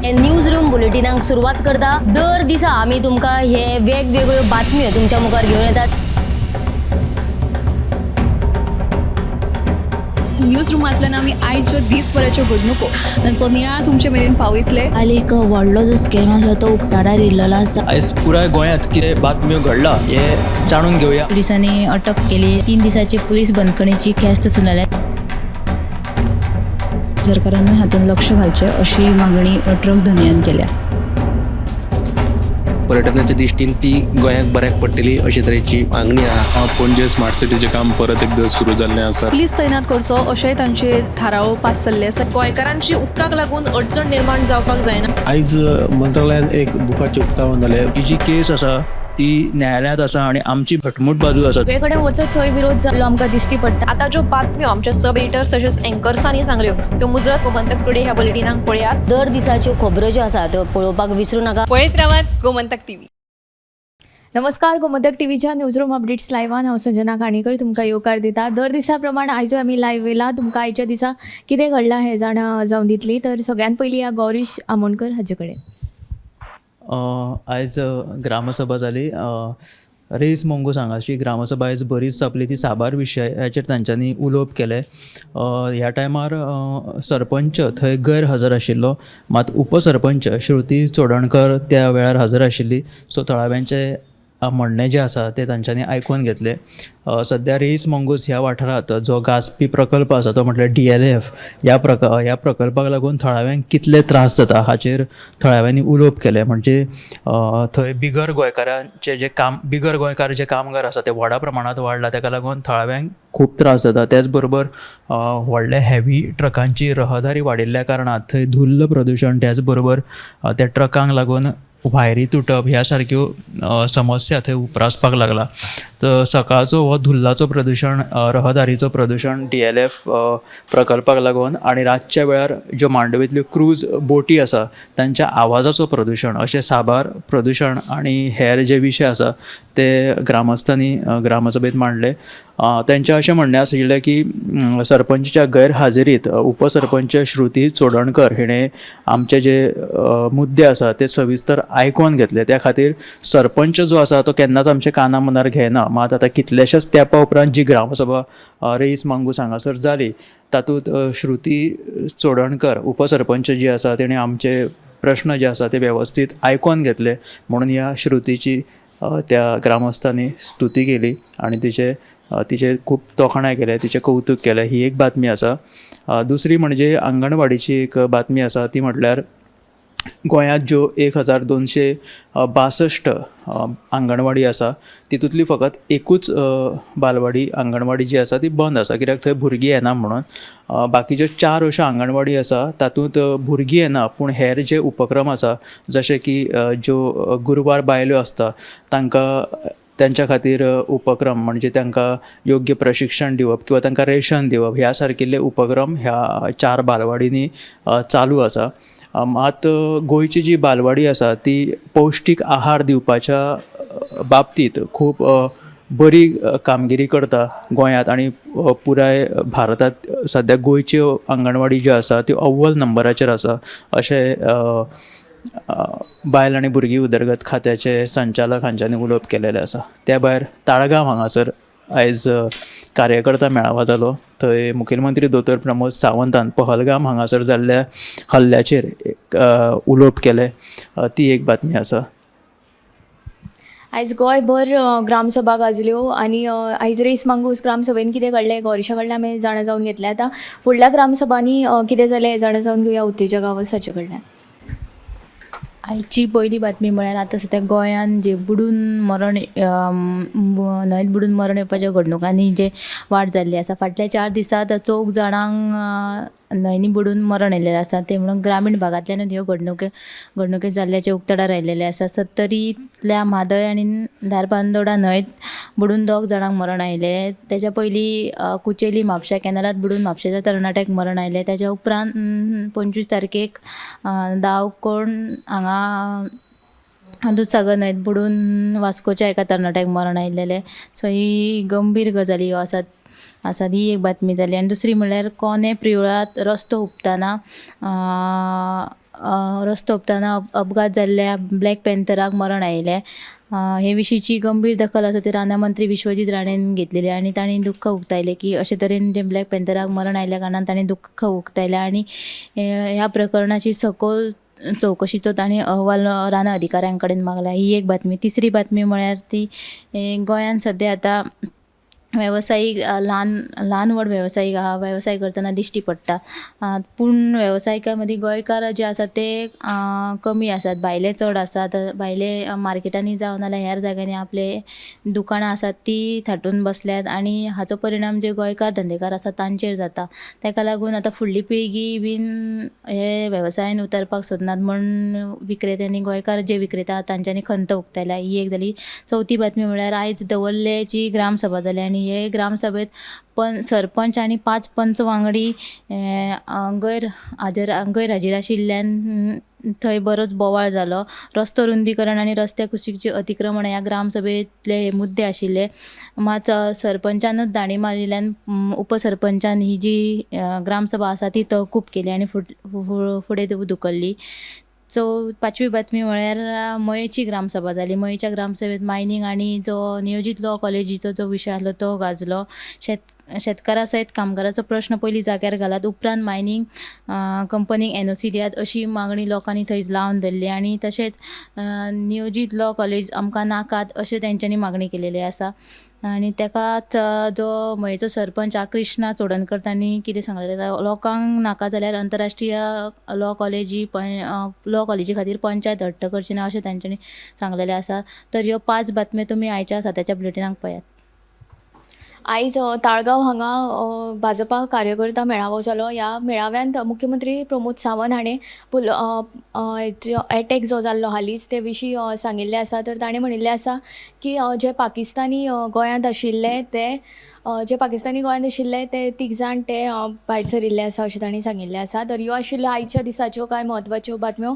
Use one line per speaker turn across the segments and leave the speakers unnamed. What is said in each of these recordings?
News room बुलेटिनाक सुरवात करता. दर दिसा आमी तुमकां हे वेगवेगळ्यो बातम्यो तुमच्या मुखार घेवन येतात.
न्यूज रुमांतल्यान आमी आयच्यो दीसभराच्यो घडणुको तांचो नियाळ तुमचे मेरेन पावयतले.
काल एक व्हडलो जो स्कॅम आसलो तो उक्ताडार येयल्लो आसा.
आयज पुराय गोंयांत कितें बातम्यो घडला हें जाणून घेवया.
पुलिसांनी अटक केली. 3 दिसाची पुलीस बंदखणीची ख्यास्त सुनायल्या.
सरकारान हातूंत लक्ष घालचें अशी मागणी ट्रक धनयान केल्या.
पर्यटनाच्या दृश्टीन ती गोंयाक बऱ्याक पडटली अशे तरेची मागणी आहा.
पणजे स्मार्ट सिटीचें काम परत एकदां सुरू जाल्लें आसा.
पुलीस तैनात करचो अशेंय तांचे थाराव पास जाल्ले आसा.
गोंयकारांची उदकाक लागून अडचण निर्माण जावपाक जायना.
आयज मंत्रालयान एक बुकाचें उक्तावण जालें.
ही जी केस आसा ती न्यायालयांत आसा आनी आमची घटमूट बाजू आसा.
सगळे कडेन वचत थंय विरोध जाल्लो आमकां दिश्टी पडटा.
आतां ज्यो बातम्यो आमच्या सब एडिटर्स तशेंच एंकर्सांनी सांगल्यो त्यो मुजरत गोमंतक टुडे ह्या बुलेटिनाक पळयात.
दर दिसाच्यो खबरो ज्यो आसा त्यो पळोवपाक विसरूं नाका.
पळयत रावात गोमंतक टीव्ही.
नमस्कार, गोमंतक टीव्हीच्या न्यूज रूम अपडेट्स लायव्हान हांव संजना काणेकर तुमकां येवकार दिता. दर दिसा प्रमाण आयजूय आमी लायव्ह येयला. तुमकां आयच्या दिसा कितें घडलां हें जाणा जावन दितली. तर सगळ्यात पयलीं ह्या गौरीश आमोणकर हाजे कडेन.
आयज ग्रामसभा जाली. रेईस मागूस हांगाची ग्रामसभा आयज बरीच जापली. ती साबार विशयाचेर तांच्यांनी उलोवप केलें. ह्या टायमार सरपंच थंय गैरहजर आशिल्लो, मात उपसरपंच श्रुती चोडणकर त्या वेळार हजर आशिल्ली. सो थळाव्यांचे म्हणणें जें आसा तें तांच्यांनी आयकून घेतलें. सद्या रेईस मागूस ह्या वाठारांत जो गाजपी प्रकल्प आसा तो म्हटल्यार DLF ह्या प्रकल्पाक लागून थळाव्यांक कितले त्रास जाता हाचेर थळाव्यांनी उलोवप केलें. म्हणजे थंय बिगर गोंयकारांचे जे काम बिगर गोंयकार जे कामगार आसा ते व्हडा प्रमाणांत वाडला, ताका लागून थळाव्यांक खूब त्रास जाता. त्याच बरोबर व्हडले हेवी ट्रकांची रहदारी वाडिल्ल्या कारणान थंय धुल्ल प्रदुशण, त्याच बरोबर त्या ट्रकांक लागून वायरी तुटप ह्या सारक्यो समस्या थंय उप्रासपाक लागला. तर सकाळचो हो धुल्लाचो प्रदुशण, रहदारीचो प्रदुशण DLF प्रकल्पाक लागून आनी रातच्या वेळार ज्यो मांडवींतल्यो क्रूज बोटी आसा तांच्या आवाजाचो प्रदुशण, अशें साबार प्रदुशण आनी हेर जे विशय आसा ते ग्रामस्थांनी ग्रामसभेंत मांडले. तेंचें अशें म्हणणें आशिल्लें की सरपंचच्या गैरहाजेरीत उपसरपंच श्रुती चोडणकर हिणें आमचे जे मुद्दे आसा ते सविस्तर आयकोन घेतले. त्या खातीर सरपंच जो आसा तो केन्नाच आमच्या काना मनार घेना. मात आतां कितल्याशाच तेंपा उपरांत जी ग्रामसभा रेईस मागूस हांगासर जाली तातूंत श्रुती चोडणकर उपसरपंच जी आसा तेणें आमचे प्रश्न जे आसा ते वेवस्थीत आयकोन घेतले म्हणून ह्या श्रुतीची त्या ग्रामस्थांनी स्तुती केली आनी तिचे खूब तोखणाय केले, तिचें कौतूक केलें. ही एक बातमी आसा. दुसरी म्हणजे अंगणवाडीची एक बातमी आसा. ती म्हटल्यार गोंयांत ज्यो 1262 अंगणवाडी आसा तितूंतली फकत एकूच बालवाडी अंगणवाडी जी आसा ती बंद आसा, कित्याक थंय भुरगीं येना म्हणून. बाकीच्यो 4 अश्यो अंगणवाडी आसा तातूंत भुरगीं येना पूण हेर जे उपक्रम आसा जशे की ज्यो गुरवार बायल्यो आसता तांकां त्यांच्या खातीर उपक्रम म्हणजे तांकां योग्य प्रशिक्षण दिवप किंवा तांकां रेशन दिवप ह्या सारकिल्ले उपक्रम ह्या 4 बालवाडींनी चालू आसा. मात गोंयची जी बालवाडी आसा ती पौश्टीक आहार दिवपाच्या बाबतींत खूब बरी कामगिरी करता गोंयांत आनी पुराय भारतांत सद्या गोंयच्यो अंगणवाडी ज्यो आसा त्यो अव्वल नंबराचेर आसा अशें बायल आनी भुरगीं उदरगत खात्याचे संचालक हांच्यांनी उलोवप केलेलें आसा. त्या भायर ताळगांव हांगासर आयज कार्यकर्ता मेळावा जालो. थंय मुखेलमंत्री दोतोर प्रमोद सावंतान पहलगाम हांगासर जाल्ल्या हल्ल्याचेर एक उलोवप केलें. ती एक बातमी आसा.
आयज गोंयभर ग्रामसभा गाजल्यो आनी आयज रेईस मागूस ग्रामसभेन कितें घडलें गौरीशा कडल्यान आमी जाणा जावन घेतलें. आतां फुडल्या ग्रामसभांनी कितें जालें हें जाणा जावन घेवया उत्तेजक गांवस हाचे कडल्यान.
आयची पयली बातमी म्हळ्यार आतां सद्या गोंयांत जे बुडून मरण न्हंयेत बुडून मरण येवपाच्या घडणुकांनी जे वाड जाल्ली आसा. फाटल्या 4 दिसांत 4 जाणांक न्हंयनी बुडून मरण आयिल्लें आसा. ते म्हणून ग्रामीण भागांतल्यानूच ह्यो घडणुके जाल्ल्याचें उक्ताडार आयिल्लें आसा. सत्तरींतल्या म्हादय आनी धारबांदोडा न्हंयेत बुडून 2 जाणांक मरण आयलें. तेच्या पयलीं कुचेली म्हापश्या कॅनलांत बुडून म्हापशेच्या तरणाट्याक मरण आयलें. तेच्या उपरांत 25 तारखेक दावकोण हांगा दुदसागर न्हंयेत बुडून वास्कोच्या एका तरणाट्याक मरण आयिल्लें. सो ही गंभीर गजाली ह्यो आसात आसा ही एक बातमी जाली. आनी दुसरी म्हणल्यार कोने प्रियोळांत रस्तो हुपतना रस्तो हुपतना अपघात जाल्ल्या ब्लॅक पँथराक मरण आयिल्लें. हे विशींची गंभीर दखल आसा ती राना मंत्री विश्वजीत राणेन घेतलेली आनी तांणी दुख्ख उक्तायलें की अशे तरेन जे ब्लॅक पँथराक मरण आयिल्ल्या कारणान तांणी दुख्ख उक्तायलें आनी ह्या प्रकरणाची सखोल चवकशीचो तांणी अहवाल राना अधिकाऱ्यां कडेन मागला. ही एक बातमी. तिसरी बातमी म्हळ्यार ती गोंयांत सद्या आतां वेवसायीक ल्हान ल्हान व्हड वेवसायीक आहा, वेवसाय करतना दिश्टी पडटा. पूण वेवसायिकां मदीं गोंयकार जे आसात ते कमी आसात, भायले चड आसात. भायले मार्केटांनी जावं नाल्यार हेर जाग्यांनी आपले दुकानां आसात ती थाटून बसल्यात आनी हाचो परिणाम जे गोंयकार धंदेकार आसात तांचेर जाता. ताका लागून आतां फुडली पिळगी बीन हे वेवसायान उतरपाक सोदनात म्हूण विक्रेत्यांनी, गोंयकार जे विक्रेता आहात तांच्यांनी खंत उक्तायल्या. ही एक जाली. चवथी बातमी म्हळ्यार आयज दवर्लेची ग्रामसभा जाली आनी हे ग्रामसभेत सरपंच आनी 5 पंच वांगडी गैरहाजीर आशिल्ल्यान थंय बरोच बोवाळ जालो. रस्तो रुंदीकरण आनी रस्त्या कुशीकची अतिक्रमण ह्या ग्रामसभेंतले हे मुद्दे आशिल्ले. मात सरपंचानूच दांडी मारिल्ल्यान उपसरपंचान ही जी ग्रामसभा आसा ती तहकूब केली आनी फुडें धुकल्ली. पांचवी बातमी म्हळ्यार मयेची ग्रामसभा जाली. मयेच्या ग्रामसभेत मायनींग आनी जो नियोजीत लॉ कॉलेजीचो जो विशय आसलो तो गाजलो. शेतकारा सयत कामगाराचो प्रश्न पयलीं जाग्यार घालात, उपरांत मायनींग कंपनीक NOC दियात अशी मागणी लोकांनी थंय लावन धरली आनी तशेंच नियोजीत लॉ कॉलेज आमकां नाकात अशें तेंच्यांनी मागणी केलेली आसा. आनी ताकाच जो मयेचो सरपंच आहा कृष्णा चोडणकर तांणी कितें सांगलेलें, लोकांक नाका जाल्यार अंतरराष्ट्रीय लॉ कॉलेजी लॉ कॉलेजी खातीर पंचायत हट्ट करची ना अशें तांच्यांनी सांगलेलें आसा. तर ह्यो 5 बातम्यो तुमी आयच्या साताच्या बुलेटिनाक पळयात.
आयज ताळगांव हांगा भाजपा कार्यकर्ता मेळावो जालो. ह्या मेळाव्यांत मुख्यमंत्री प्रमोद सावंत हाणें एटॅक जो जाल्लो हालींच ते विशीं सांगिल्लें आसा. तर ताणें म्हणिल्लें आसा की जे पाकिस्तानी गोंयांत आशिल्ले ते ते 3 जाण ते भायर सरिल्ले आसा अशें तांणी सांगिल्लें आसा. तर ह्यो आशिल्ल्यो आयच्या दिसाच्यो कांय म्हत्वाच्यो बातम्यो.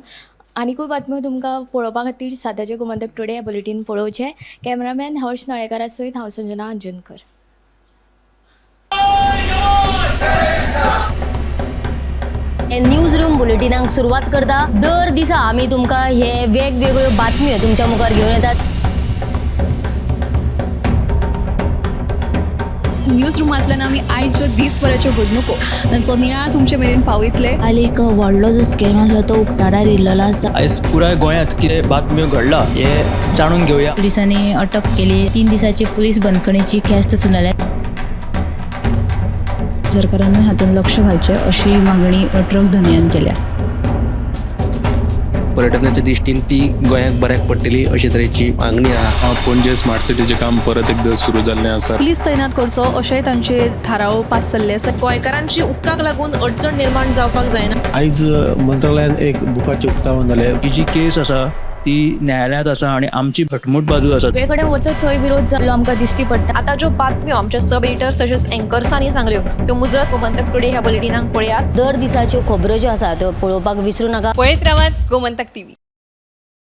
आनिकूय बातम्यो तुमकां पळोवपा खातीर साताचे गोमंतक टुडे बुलेटीन पळोवचें. कॅमेरामॅन हर्ष नळेकारा सयत हांव संजना अंजनकर.
न्यूज रूम बुलेटिनाक सुरवात करता. दर दिसा आमी तुमकां हे वेगवेगळ्यो बातम्यो तुमच्या मुखार घेवन येतात.
न्यूज रुमांतल्यान आमी आयच्यो दीसभराच्यो घडणुको तांचो नियाळ तुमचे मेरेन पावयतले.
काल एक व्हडलो जो स्कॅम आसलो तो उक्ताडार येयल्लो आसा.
आयज पुराय गोंयांत कितें बातम्यो घडला हे जाणून घेवया.
पुलिसांनी अटक केली. 3 दिसाची पुलीस बंदखणीची ख्यास्त सुनायल्या.
सरकारानूय हातूंत लक्ष घालचें अशी मागणी ट्रक धनयान केल्या.
पर्यटनाच्या दृश्टीन ती गोंयाक बऱ्याक पडटली अशे तरेची मागणी आहा.
पणजे स्मार्ट सिटीचें काम परत एकदां सुरू जाल्लें आसा.
पुलीस तैनात करचो अशेंय तांचे थाराव पास जाल्ले आसा.
गोंयकारांची उदकाक लागून अडचण निर्माण जावपाक जायना.
आयज मंत्रालयान एक बुकाचें उक्तावण जालें.
ही जी केस आसा ती न्यायालयांत आसा आनी आमची घटमूट बाजू आसा.
सगळे कडेन वचत थंय विरोध जाल्लो आमकां दिश्टी पडटा.
आतां ज्यो बातम्यो आमच्या सब एडिटर्स तशेंच एंकर्सांनी सांगल्यो त्यो मुजरत गोमंतक टुडे ह्या बुलेटिनाक पळयात.
दर दिसाच्यो खबरो ज्यो आसा त्यो पळोवपाक विसरूं नाका.
पळयत रावात गोमंतक टीव्ही.